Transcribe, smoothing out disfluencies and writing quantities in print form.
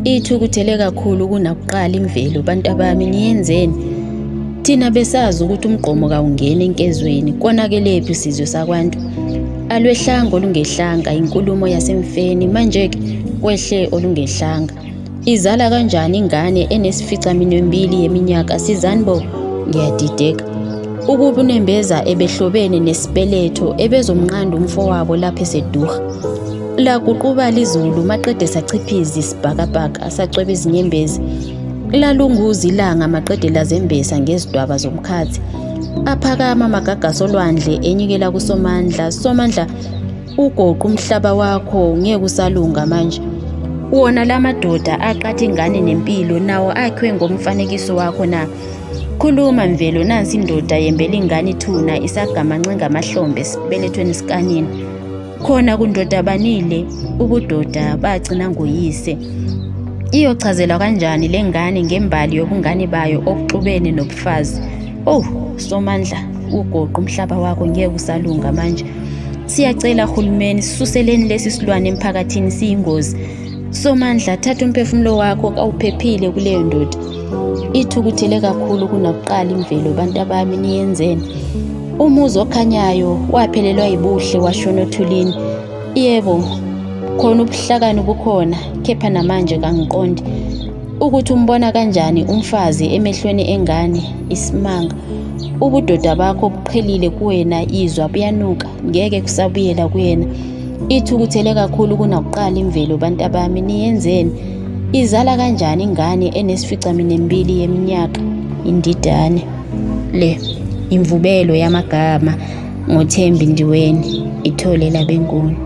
Ithukuthele kakhulu kunakuqala imvelo bantabami niyenzeni? Thina besazi ukuthi umgqomo kawungeni enkezweni, konakelephi sizwe sakwantu? Alwehlanga olungehlanga inkulumo yasemfeni, manje-ke kwehle olungehlanga. Izala kanjani ingane enesificaminwembili yeminyaka sizani bo ngiyadideka. Ukuba unembeza ebehlobene nesibeletho ebezomnqanda umfowabo lapho eseduha. Laguqubala izulu maqede sachiphiza isibhakabhaka sacweba izinyembezi. Lalunguza ilanga maqede lazembesa ngezidwaba zomkhathi. Aphakama amagagasi olwandle enyukela kuSomandla. Somandla Ugoqa umhlaba wakho ngeke usalunga manje. Wona lamadoda aqatha ingane nempilo nawo akhiwe ngomfanekiso wakho na? Khuluma Mvelo nansi indoda yembela ingane ithuna isagamanxe ngamahlombe esibelethweni sikanina. Khona kundoda banile ubudoda bagcina ngoyise. Iyochazelwa kanjani le ngane ngembali yobungane bayo obuxubene nobufazi? Oh, Somandla, ugoqa umhlaba wakho ngeke usalunga manje. Siyacela hulumeni sisuseleni lesi silwane emphakathini siyingozi. Somandla thatha umphefumulo wakho kawuphephile kuleyo ndoda. Ithukuthele kakhulu kunakuqala imvelo bantu abami niyenzeni. Umuzi okhanyayo waphelelwa yibuhle washona othulini. Yebo, khona ubuhlakani bukhona kepha namanje kangiqondi. Ukuthi umbona kanjani umfazi emehlweni engane isimanga. Ubudoda bakho buqhelile kuwena izwa buyanuka ngeke kusabuyela kuyena. Ithukuthele kakhulu kunakuqala imvelo bantabami niyenzeni? Izala kanjani ingane enesificaminembili yeminyaka? Indidane le imvubelo yamagama ngoThembi Ndiweni ithole labenkulu.